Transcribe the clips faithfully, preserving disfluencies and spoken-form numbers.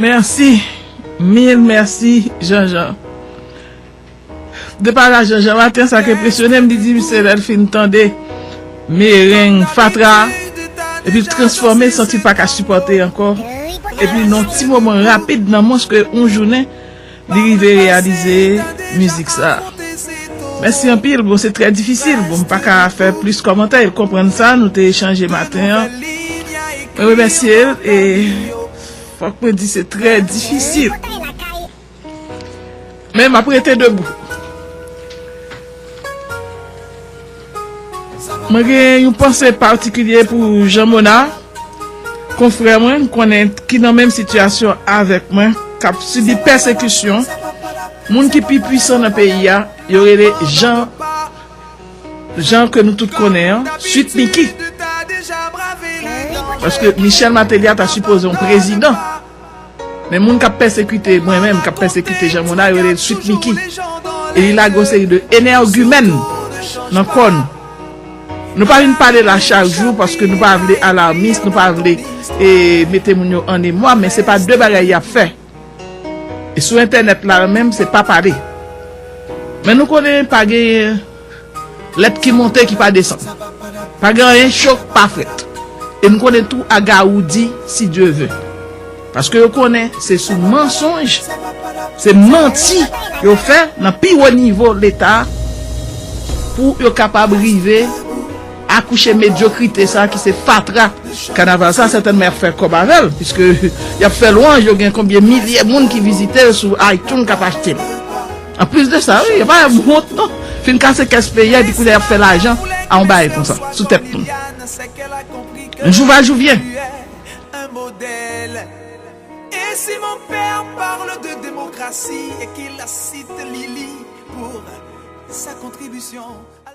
Mèsi, mil mèsi, Jean Jean. Depa la Jean Jean maten, sa k enpresyone m, li di misye lè l fin tande mereng fatra, epi l transfòme, santi l pa ka sipòte ankò. Epi nan yon ti moman rapid, nan mwens ke yon jounen, li rive reyalize mizik sa. Mèsi anpil, bon, se trè difisil. Bon, m pa ka fè plis kòmantè, l konprann sa, nou te echanje maten an. Mwen remèsye l, e fòk mwen di se trè difisil. Men m ap rete debou. Mwen gen yon panse patikilye pou Jean Mona, konfrè mwen, m konnen ki nan menm sitiyasyon avèk mwen, k ap sibi pèsekisyon. Moun ki pi pwisan nan peyi a, yo rele Jean, Jean ke nou tout konnen an, Sweet Micky. Paske Michel Martelly a ta sipoze yon prezidan. Men moun k ap pèsekite mwen menm, k ap pèsekite Jean Mona, yo rele l Sweet Micky. E li lage yon seri de enègimèn nan kò n. Nou pa vin pale la chak jou paske nou pa vle alarmis, nou pa vle, e, mete moun yo an emwa, men se pa de bagay y ap fè. E sou entènèt la menm, se pa pale. Men nou konnen pa genyen lèt ki monte ki pa desann. Pa gen anyen cho k pa frèt. E nou konnen tou aga ou di, si Dye ve. Paske yo konnen se sou mansonj, se manti yo fè nan pi wo nivo Leta pou yo kapab rive akouche medyokrite sa ki se fatra. Kanaval sa sètènman y ap fè kòb avè l, piske y ap fè lwanj, yo gen konbyen milye moun ki vizite l sou iTunes k ap achte l. Anplis de sa, wi, y ap pa wont non. Fin kase kès peyi a, epi kounye a y ap fè lajan a yon bagay konsa, sou tèt moun. Un jour va, jour vient. Et si mon père parle de démocratie et qu'il cite Lili pour sa contribution.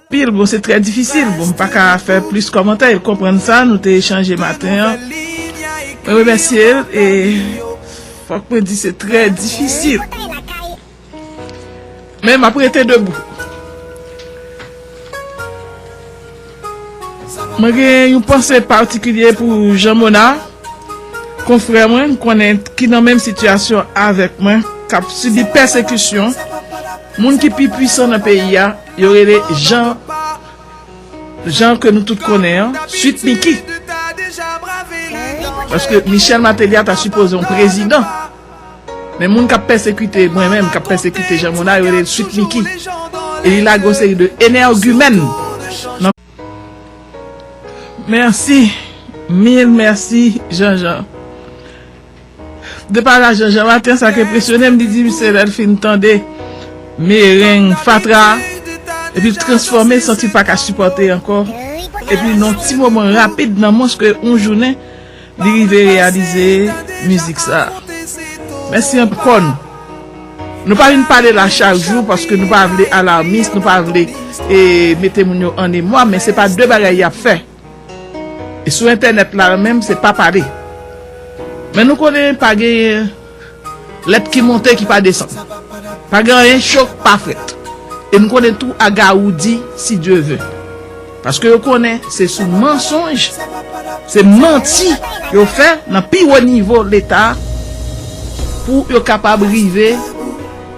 Pil, bon, se trè difisil. Bon, m pa ka fè plis kòmantè, l konprann sa, nou te echanje maten an. Mwen remèsye l, e fòk mwen di se trè difisil. Men m ap rete debou. Mwen gen yon panse patikilye pou Jean Mona, konfrè mwen, m konnen ki nan menm sitiyasyon avèk mwen, k ap sibi pèsekisyon. Moun ki pi pwisan nan peyi a, yo rele Jean, Jean ke nou tout konnen an, Sweet Micky. Paske Michel Martelly a ta sipoze yon prezidan. Men moun k ap pèsekite mwen menm, k ap pèsekite Jean Mona, yo rele l Sweet Micky. E li lage yon seri de enègimèn nan. Mèsi, mil mèsi, Jean Jean. Depa la Jean Jean maten, sa k enpresyone m, li di misye lè l fin tande mereng fatra, epi l transfòme, santi l pa ka sipòte ankò. Epi nan yon ti moman rapid, nan mwens ke yon jounen, li rive reyalize mizik sa. Mèsi anpil. Nou pa vin pale la chak jou paske nou pa vle alarmis, nou pa vle, e, mete moun yo an emwa, men se pa de bagay y ap fè. E sou entènèt la menm, se pa pale. Men nou konnen pa genyen lèt ki monte ki pa desann. Pa gen anyen cho k pa frèt. E nou konnen tou aga ou di, si Dye ve. Paske yo konnen se sou mansonj, se manti yo fè nan pi wo nivo Leta pou yo kapab rive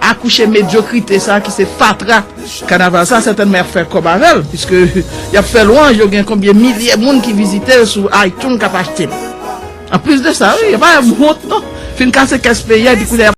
akouche medyokrite sa ki se fatra. Kanaval sa sètènman y ap fè kòb avè l, piske y ap fè lwanj, yo gen konbyen milye moun ki vizite l sou iTunes k ap achte l. Anplis de sa, wi, y ap pa wont non. Fin kase kès peyi a, epi kounye a y ap